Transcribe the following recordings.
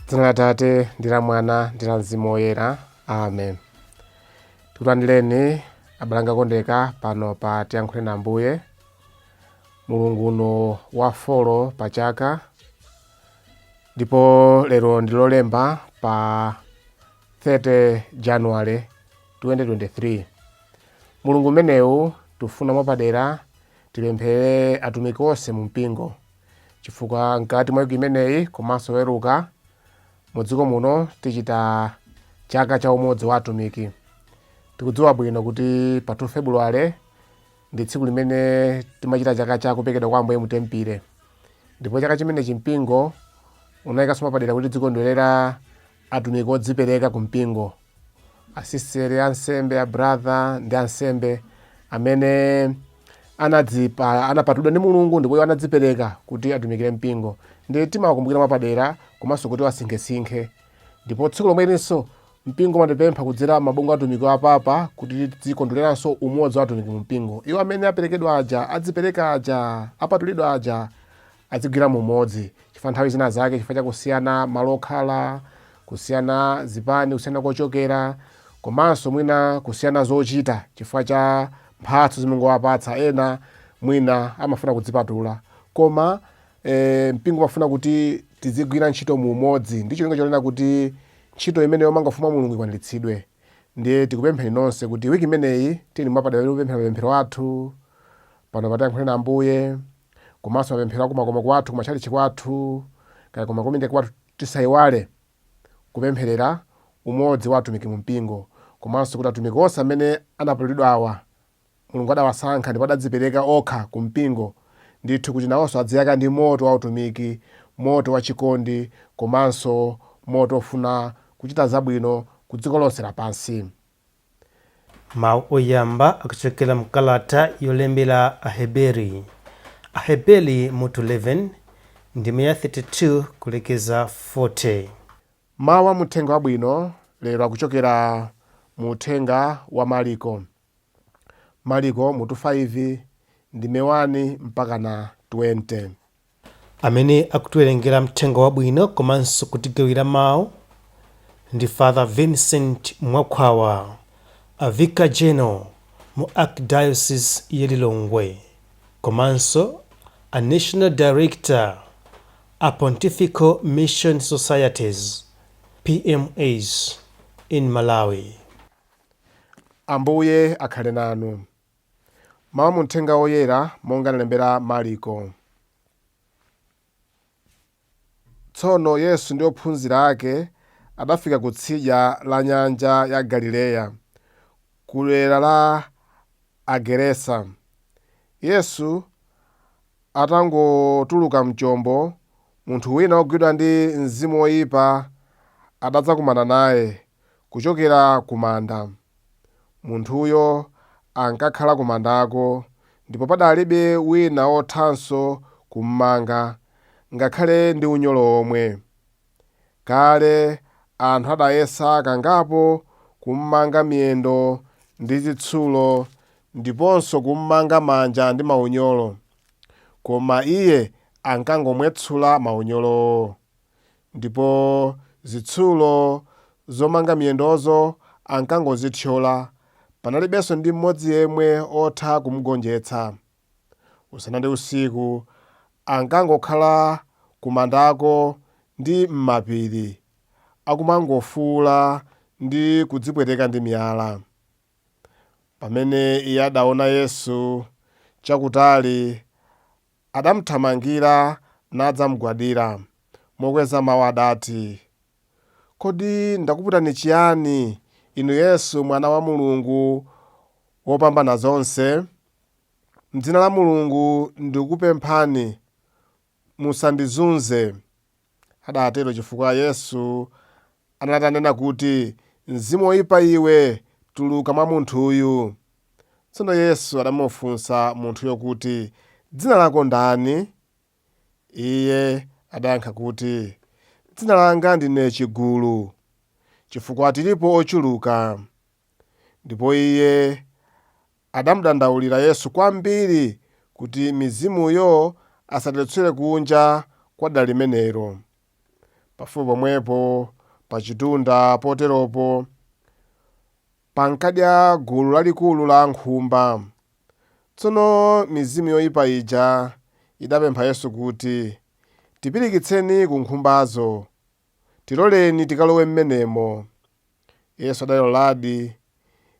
Dzina la Atate ndi la Mwana ndi la Mzimu Woyera. Amen. Tikulandireni abale anga okondeka pano pa Tiyankhule na Ambuye, mulungu uno wa folo pa chaka, ndipo lero ndi Lolemba pa 30 January 2023. Mulungu umenewu tifuna mwapadera tipempherere atumiki onse mu mpingo, chifukwa mkati mwa wiki imeneyi komanso Loweruka mu dziko muno tichita chaka cha umodzi wa atumiki. Tikudziwa bwino kuti pa 2 February ndi tsiku limene timachita chaka cha kuperekedwa kwa Ambuye mu tempile, ndipo chaka chimenechi mpingo unayikanso mwapadera kuti tizikondwerera atumiki odzipereka ku mpingo, asistere, ansembe, abrother ndi ansembe amene anapatulidwa ndi Mulungu ndipo iwo anadzipereka kuti atumikire mpingo, ndi timawakumbukira mwapadera komanso kuti wasinkhesinkhe. Ndipo tsiku lomwelinso mpingo umatipempha kudzera mabungwe atumiki wa papa kuti tizikondwereranso umodzi wa atumiki mu mpingo. Iwo amene aperekedwa aja, adzipereka aja, apatulidwa aja, adzigwira mu umodzi, chifukwa nthawi zina zake chifukwa chakusiyana malo okhala, kusiyana zipani, kusiyana kochokera, komanso mwina kusiyana zochita chifukwa cha mphatso zimene Mulungu wapatsa, ena mwina amafuna kudzipatula, koma mpingo umafuna kuti tizigwira ntchito mu umodzi ndi cholinga chonena kuti ntchito imene yomanga ufumu wa Mulungu ikwaniritsidwe. Ndiye tikupempheni nonse kuti wiki imeneyi tili mwapadera kupemphera mapemphero athu pano pa Tiyankhule na Ambuye, komanso mapemphero akumakomo kwathu, kumatchalitchi kwathu, kaya kumakomiti kwathu, tisayiwale kupempherera umodzi wa atumiki mu mpingo, komanso kuti atumiki onse amene anapatulidwa awa Mulungu adawasankha ndipo adadzipereka okha ku mpingo ndithu, kuti nawonso adziyaka ndi moto wa utumiki, moto wa chikondi, komanso moto ofuna kuchita zabwino ku dziko lonse lapansi. Mawu oyamba akuchokera mkalata yolembera Aheberi, Aheberi mutu 11 ndime ya 32 kulekeza 40. Mawu a muthenga wabwino lero akuchokera mu uthenga wa Mariko. Mariko mutu 5 ndime 1 mpaka na 20. Amene akutiwerengera mthenga wabwino komanso kutigawira mawu ndi Father Vincent Mwakhwawa, a Vicar General mu Archdiocese ya Lilongwe komanso a National Director a Pontifical Mission Societies, PMS, in Malawi. Ambuye akhale nanu. Mawu mu Mthenga Woyera monga analembera Mariko. Tsono Yesu ndi ophunzira ake adafika ku tsidya la nyanja ya Galileya, ku dera la Agerasa. Yesu atangotuluka m'chombo, munthu wina wogwidwa ndi mzimu woyipa adadzakumana naye kuchokera ku manda. Munthuyo ankakhala kumandako, ndipo padalibe wina wothanso kummanga, ngakhale ndi unyolo omwe. Kale anthu adayesa kangapo kummanga miyendo ndi zitsulo ndiponso kummanga manja ndi maunyolo, koma iye ankangomwetsula maunyolowo, ndipo zitsulo zomanga miyendozo ankangozithyola. Panalibenso ndi mmodzi yemwe otha kumugonjetsa. Usana ndi usiku ankangokhala kumandako ndi m'mapiri, akumangofuula ndi kudzipweteka ndi miyala. Pamene iye adaona Yesu chakutali, adamthamangira nadzamgwadira. Mokweza mau adati, Kodi ndakuputani chiyani, inu Yesu Mwana wa Mulungu Wopambanazonse? M'dzina la Mulungu ndikukupemphani, musandizunze. Adatero chifukwa Yesu anali atanena kuti, Mzimu woipa iwe, tuluka mwa munthuyu. Tsono Yesu adamufunsa munthuyo kuti, Dzina lako ndani? Iye adayankha kuti, Dzina langa ndine Chigulu, chifukwa tilipo ochuluka. Ndipo iye adamudandaulira Yesu kwambiri kuti mizimuyo asatulutsire kunja kwa dera limenelo. Pafupi pomwepo pa chitunda poteropo pankadya gulu lalikulu la nkhumba. Tsono mizimu yoyipa ija idapempha Yesu kuti, Tipirikitseni ku nkhumbazo, tiloleni tikalowe m'menemo. Yesu adaloladi.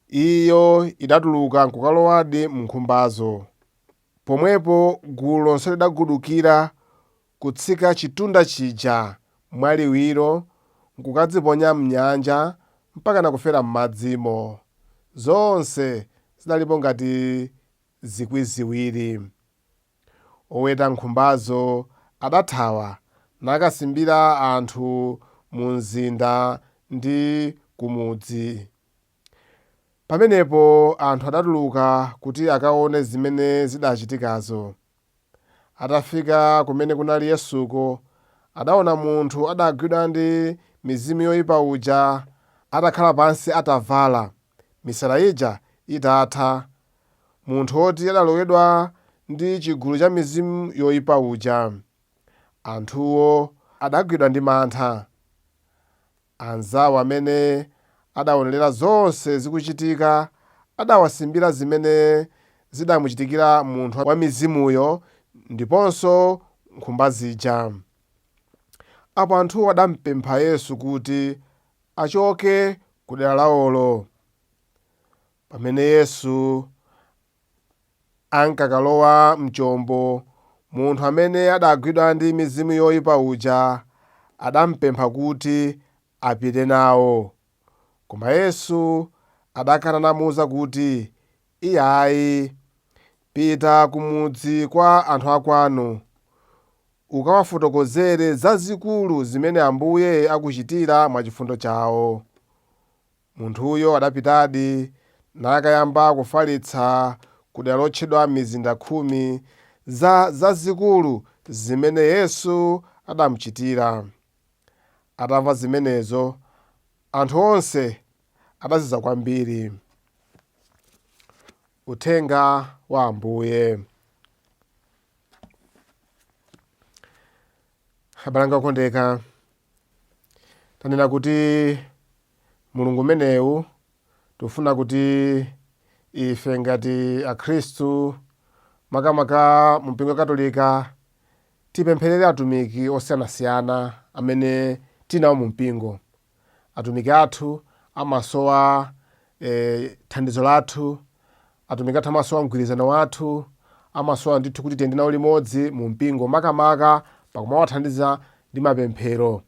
Iyo idatuluka nkukalowadi m'nkhumbazo. Pomwepo gulu lonse lidagudukira kutsika chitunda chija mwaliwiro nkukadziponya m'nyanja mpakana kufera m'madzimo. Zonse zidalipo ngati 2,000. Oweta nkhumbazo adathawa nakasimbira anthu mu mzinda ndi kumudzi. Pamenepo anthu adatuluka kuti akaone zimene zidachitikazo. Atafika kumene kunali Yesuko, adaona munthu adagwidwa ndi mizimu yoipa uja atakhala pansi atavala, misala ija itatha, munthu woti adalowedwa ndi chigulu cha mizimu yoipa uja. Anthuwo adagwidwa ndi mantha. Anzawo amene adaonerera zonse zikuchitika adawasimbira zimene zidamuchitikira munthu wa mizimuyo ndiponso nkhumba zija. Apo anthuwo adampempha Yesu kuti achoke ku dera laolo. Pamene Yesu ankakalowa m'chombo, munthu amene adagwidwa ndi mizimu yoipa uja adampempha kuti apite nawo. Koma Yesu adakana namuuza kuti, Iyayi, pita kumudzi kwa anthu akwanu, ukawafotokozere zazikulu zimene Ambuye akuchitira mwachifundo chawo. Munthuyo adapitadi, nakayamba kufalitsa ku dera lotchedwa Mizinda Khumi za zazikulu zimene Yesu adamuchitira. Atamva zimenezo, anthu onse adazizwa kwambiri. Uthenga wa Ambuye. Abale anga okondeka, tanena kuti mulungu umenewu tikufuna kuti ife ngati akhristu makamaka mu mpingo katolika tipempherere atumiki osiyanasiyana amene tinawo mu mpingo. Atumiki athu amasowa thandizo lathu, atumiki athu amasowa mgwirizano wathu, amasowa ndithu kuti tiyende nawo limodzi mu mpingo, makamaka pakumawathandiza ndi mapemphero.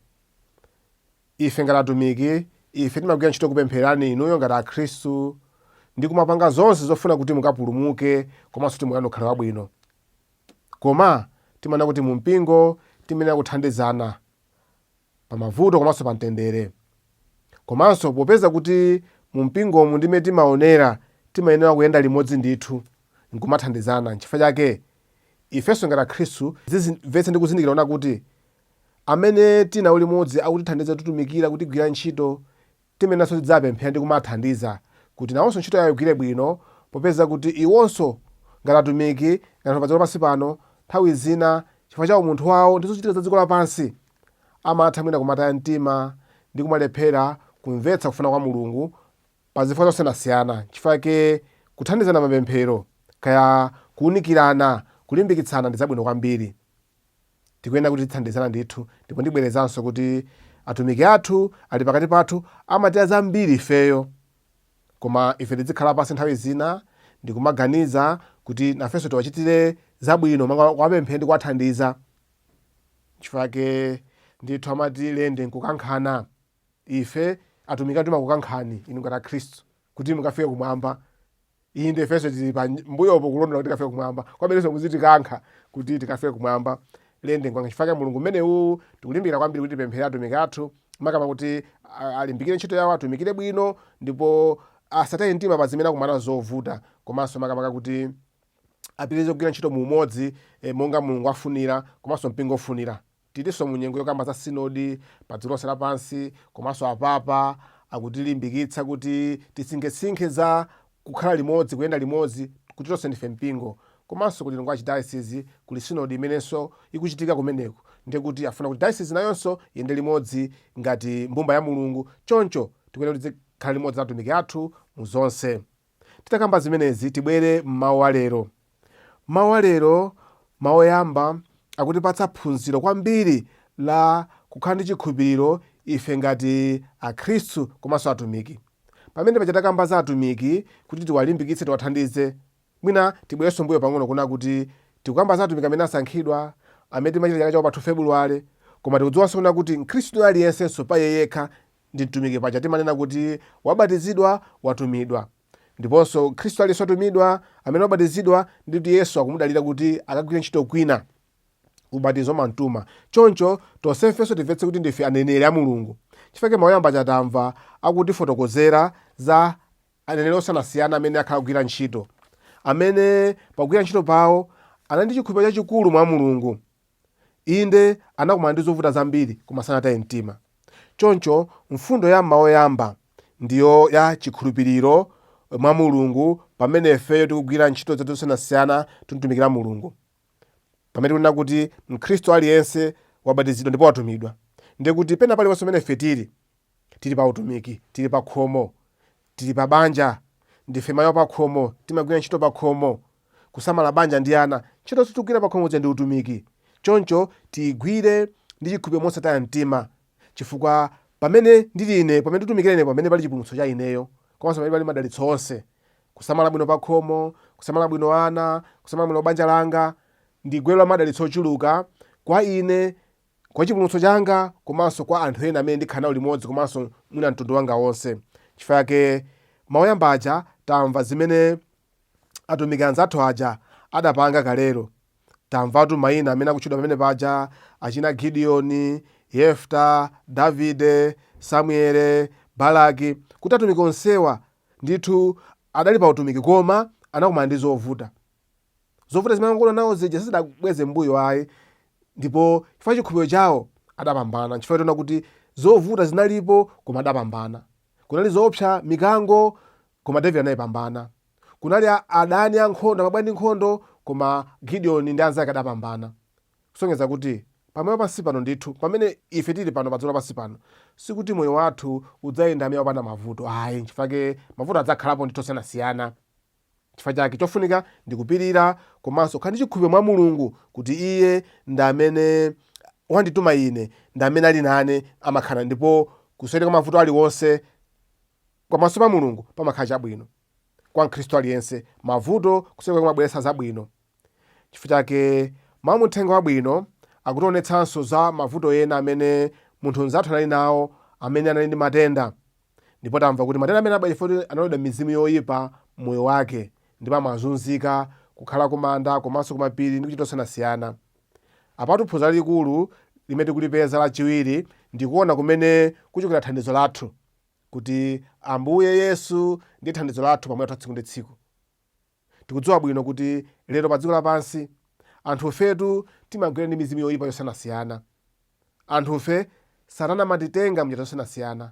Ife ngati atumiki, ife timagwira ntchito kupemphererani inuyo ngati akhristu ndi kumapanga zonse zofuna kuti mukapulumuke komanso kuti moyo wanu ukhale wabwino. Koma timanena kuti mu mpingo timayenera kuthandizana pa mavuto komanso pa mtendere. Komanso popeza kuti mu mpingomu ndime timaonera, timayenera kuyenda limodzi ndithu nkumathandizana. Nchifukwa chake ifenso ngati akhristu tizimvetsa ndi kuzindikira kuona kuti amene tinawo limodzi akutithandiza kutitumikira, kutigwira ntchito, timayeneranso tidzapemphera ndi kumathandiza kuti nawonso ntchito yawo igwire bwino, popeza kuti iwonso ngati atumiki, ngati anthu padziko lapansi pano, nthawi zina chifukwa cha umunthu wawo ndi zochitika za dziko lapansi, amatha mwina kumataya mtima ndi kumalephera kumvetsa kufuna kwa Mulungu pa zifukwa zosiyanasiyana. Chifukwa chake kuthandizana mapemphero, kaya kuunikirana, kulimbikitsana ndi zabwino kwambiri. Tikuyenera kuti tithandizana ndithu. Ndipo ndibwerezanso kuti atumiki athu ali pakati pathu, amatiya zambiri ifeyo, koma ife tizikhala pansi nthawi zina ndikumaganiza kuti nafenso tiwachitire zabwino, monga kuwapemphera ndi kuwathandiza. Chifukwa chake ndithu amati lende nkukankhana. Ife atumiki athu timakukankhani inu ngati akhristu kuti mukafike kumwamba. Inde, ifenso tili pa mbuyopo kulondola kuti tikafike kumwamba, kwamenenso muzitikankha kuti tikafike kumwamba. Lende nkukankha. Chifukwa chake mulungu umenewu tikulimbikira kwambiri kuti tipemphere atumiki athu, makamaka kuti alimbikire ntchito yawo, atumikire bwino ndipo asataye mtima pa zimene akumana zovuta, komanso makamaka kuti apitirize kugwira ntchito mu umodzi monga Mulungu afunira komanso mpingo ufunira. Tilinso mu nyengo yokamba za sinodi pa dziko lonse lapansi, komanso apapa akutilimbikitsa kuti tisinkhesinkhe za kukhala limodzi, kuyenda limodzi, kuti tonse ndife mpingo. Komanso ku Lilongwe Archdiocese kuli sinodi imenenso ikuchitika kumeneko. Ndiye kuti afuna kuti diocese nayonso iyende limodzi ngati mbumba ya Mulungu. Choncho tikuyenera kuti tizikhala limodzi ndi atumiki athu mu zonse. Titakamba zimenezi, tibwere m'mawu a lero. Mawu a lero, mawu oyamba akutipatsa phunziro kwambiri la kukhala ndi chikhulupiriro ife ngati Akhristu komanso atumiki. Pamene paja takamba za atumiki kuti tiwalimbikitse, tiwathandize, mwina tibwerenso mbuyo pang'ono kuna kuti tikukamba za atumiki amene asankhidwa, amene timachita chaka chawo pa 2 February, koma tikudziwanso kuna kuti Mkhristu aliyensenso pa iye yekha ndi mtumiki. Paja timanena kuti wabatizidwa watumidwa. Ndiponso Mkhristu aliyense watumidwa, amene wabatizidwa, ndi kuti Yesu akumudalira kuti akagwire ntchito kwina. Ubatizo umamtuma. Choncho tonsefenso timvetse kuti ndife aneneri a Mulungu. Chifukwa mawu oyamba aja tamva akutifotokozera za aneneri osiyanasiyana amene akhala akugwira ntchito, amene pogwira ntchito pawo anali ndi chikhulupiriro chachikulu mwa Mulungu. Inde, anakumana ndi zovuta zambiri, koma sanataye mtima. Choncho mfundo ya m'mawu oyamba ndiyo ya chikhulupiriro mwa Mulungu pamene ifeyo tikugwira ntchito zathu zosiyanasiyana, titumikira Mulungu. Pamene tikunena kuti Mkhristu aliyense wabatizidwa ndipo watumidwa, ndiye kuti pena paliponse pamene ife tili, tili pa utumiki, tili pa khomo, tili pa banja, ndife mayi wa pa khomo, timagwira ntchito pa khomo, kusamala banja ndi ana, ntchito zonse tikugwira pa khomo zija ndi utumiki. Choncho tiyigwire ndi chikhulupiriro mosataya mtima, chifukwa pamene ndili ine, pamene nditumikira ine, pamene pali chipulumutso cha ineyo, komanso pamene pali madalitso onse. Kusamala bwino pa khomo, kusamala bwino ana, kusamala bwino banja langa, ndi gwero la madalitso ochuluka kwa ine, kwa chipulumutso changa, komanso kwa anthu ena amene ndikhala nawo limodzi, komanso mwina mtundu wanga wonse. Chifukwa chake mawu oyamba aja tamva zimene atumiki anzathu aja adapanga kalero. Tamvatu mayina amene akutchedwa pamene paja, achina Gideoni, Yefta, Davide, Samuele, Baraki, kuti atumiki onsewa ndithu adali pa utumiki koma anakumana ndi zovuta. Zovuta zimene anakumana nawo zija sizidabweze mbuyo ayi, ndipo chifukwa chikhulupiriro chawo adapambana. Chifukwa tiona kuti zovuta zinalipo koma adapambana. Kunali zoopsa, mikango, koma Davide anayipambana. Kunali adani ankhondo amabwera ndi nkhondo, koma Gideoni ndi anzake adapambana. Kusonyeza kuti pamoyo pansi pano ndithu, pamene ife tili pano pa dziko lapansi pano, sikuti moyo wathu udzayenda amene wopanda mavuto ayi. Nchifukwa mavuto adzakhalapo ndithu osiyanasiyana. Chifukwa chake chofunika ndi kupirira komanso kukhala ndi chikhulupiriro mwa Mulungu kuti iye ndi amene wandituma ine, ndi amene ali nane, amakhala, ndipo kuseri kwa mavuto aliwonse pamaso pa Mulungu pamakhala chabwino. Kwa Mkhristu aliyense, mavuto kuseri kwake kumabweretsa zabwino. Chifukwa chake mawu mu Uthenga Wabwino akutionetsanso za mavuto ena amene munthu mnzathu anali nawo, amene anali ndi matenda. Ndipo tamva kuti matenda amene anabwera chifukwa kuti analowedwa mizimu yoyipa m'moyo wake, ndipo amazunzika, kukhala kumanda komanso kumapiri ndi kuchita osiyanasiyana. Apatu phunziro lalikulu limene tikulipeza lachiwiri ndi kuona kumene kuchokera thandizo lathu, kuti Ambuye Yesu ndiye thandizo lathu pamoyo wathu wa tsiku ndi tsiku. Tikudziwa bwino kuti lero pa dziko lapansi anthufetu timagwira ndi mizimu yoyipa yosiyanasiyana. Anthufe Satana amatitenga mnjira zosiyanasiyana.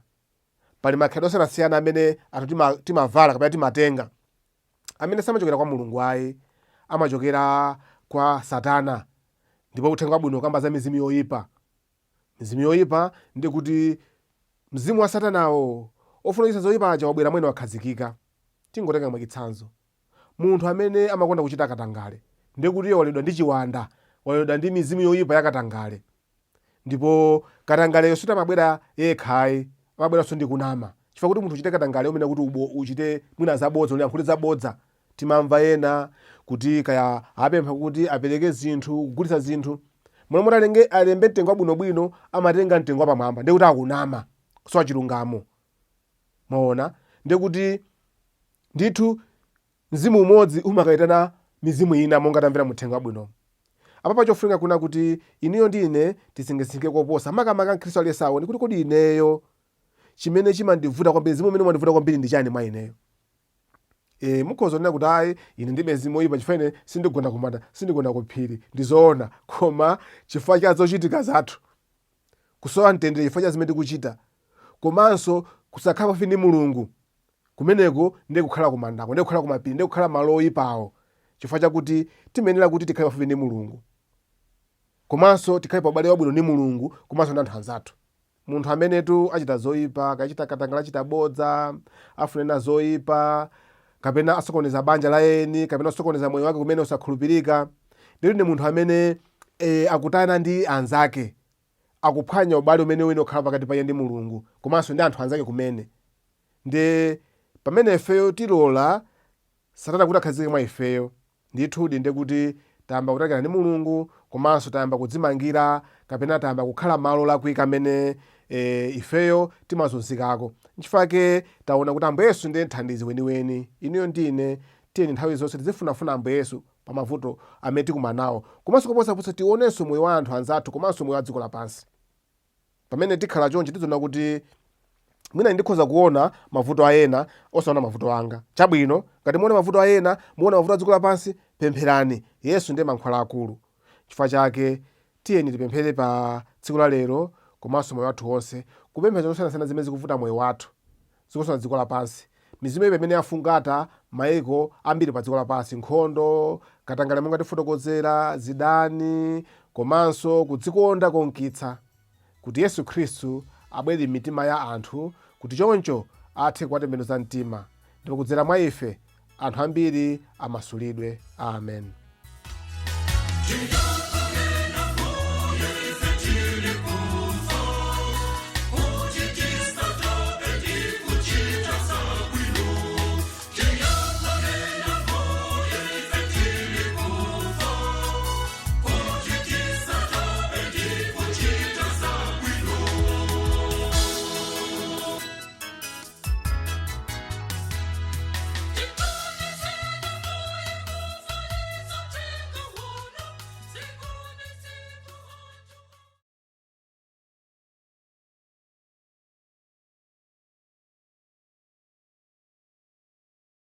Pali makhalidwe osiyanasiyana amene anthu timavala kapena timatenga, amene samachokera kwa Mulungu ayi, amachokera kwa Satana. Ndipo Uthenga Wabwino ukamba za mizimu yoyipa. Mizimu yoyipa ndi kuti mzimu wa Satanawo ofuna kuchita zoyipa aja wabwera mwene wakhazikika. Tingotenga mwachitsanzo, munthu amene amakonda kuchita katangale, ndiye kuti iye walowedwa ndi chiwanda, walowedwa ndi mizimu yoyipa ya katangale. Ndipo katangaleyo sikuti amabwera yekha ayi, amabweranso ndi kunama. Chifukwa kuti munthu uchite katangale umayenera kuti uchite mwina zabodza, uyankhule zabodza. Timamva ena kuti kaya apempha kuti apereke zinthu, kugulitsa zinthu, m'malo moti alembe mtengo wabwinobwino, amatenga mtengo wapamwamba, ndiye kuti akunama, kusowa chilungamo. Mwaona, ndiye kuti ndithu mzimu umodzi umakayitana mizimu ina, monga tamvera mu Uthenga Wabwino. Apapa chofunika kuna kuti inuyo ndi ine tisinkhesinkhe koposa, makamaka Mkhristu aliyense aone kuti kodi ineyo chimene chimandivuta kwambiri, mzimu umene umandivuta kwambiri ndi chani mwa ineyo. Mukhoza kunena kuti ayi, ine ndilibe mzimu woyipa chifukwa ine sindigona kumanda, sindigona ku phiri. Ndi zoona, koma chifukwa cha zochitika zathu, kusowa mtendere chifukwa cha zimene tikuchita, komanso kusakhala pafupi ndi Mulungu, kumeneko ndiye kukhala kumandako, ndiye kukhala kumapiri, ndiye kukhala malo oyipawo, chifukwa chakuti timayenera kuti tikhale pafupi ndi Mulungu. Komanso tikhale pa ubale wabwino ndi Mulungu komanso ndi anthu anzathu. Munthu amenetu achita zoyipa, kachita katangale, achita bodza, afunena zoyipa, kapena asokoneza banja la eni, kapena asokoneza moyo wake kumene usakhulupirika, ndiye ndi munthu amene akutana ndi anzake, akuphwanya ubale umene wina ukhala pakati pa iye ndi Mulungu komanso ndi anthu anzake kumene. Ndi pamene ifeyo tilola Satana kuti akhazikike mwa ifeyo, ndithudi ndiye kuti tayamba kutalikirana ndi Mulungu komanso tayamba kudzimangira kapena tayamba kukhala malo olakwika amene ifeyo timazunzikako. Nchifukwa chake taona kuti Ambuye Yesu ndiye mthandizi weniweni. Inuyo ndi ine, tiyeni nthawi zonse tizifunafuna Ambuye Yesu pa mavuto amene tikumana nawo, komanso koposaposa tionenso moyo wa anthu anzathu komanso moyo wa dziko lapansi. Pamene tikhala chonchi, tidziona kuti mwina ndikhoza kuona mavuto a ena osaona mavuto anga. Chabwino, ngati muona mavuto a ena, muona mavuto a dziko lapansi, pempherani. Yesu ndiye mankhwala akulu. Chifukwa chake tiyeni tipemphere pa tsiku la lero komanso moyo wathu wonse, kupemphera zosiyanasiyana zimene zikuvuta moyo wathu, zikusokoneza dziko lapansi, mizimu yoyipa imene yafungata maiko ambiri pa dziko lapansi, nkhondo, katangale monga tifotokozera, zidani, komanso kudzikonda konkitsa, kuti Yesu Khristu abwere m'mitima ya anthu, kuti choncho athe kuwatembenuza mtima, ndipo kudzera mwa ife anthu ambiri amasulidwe. Amen.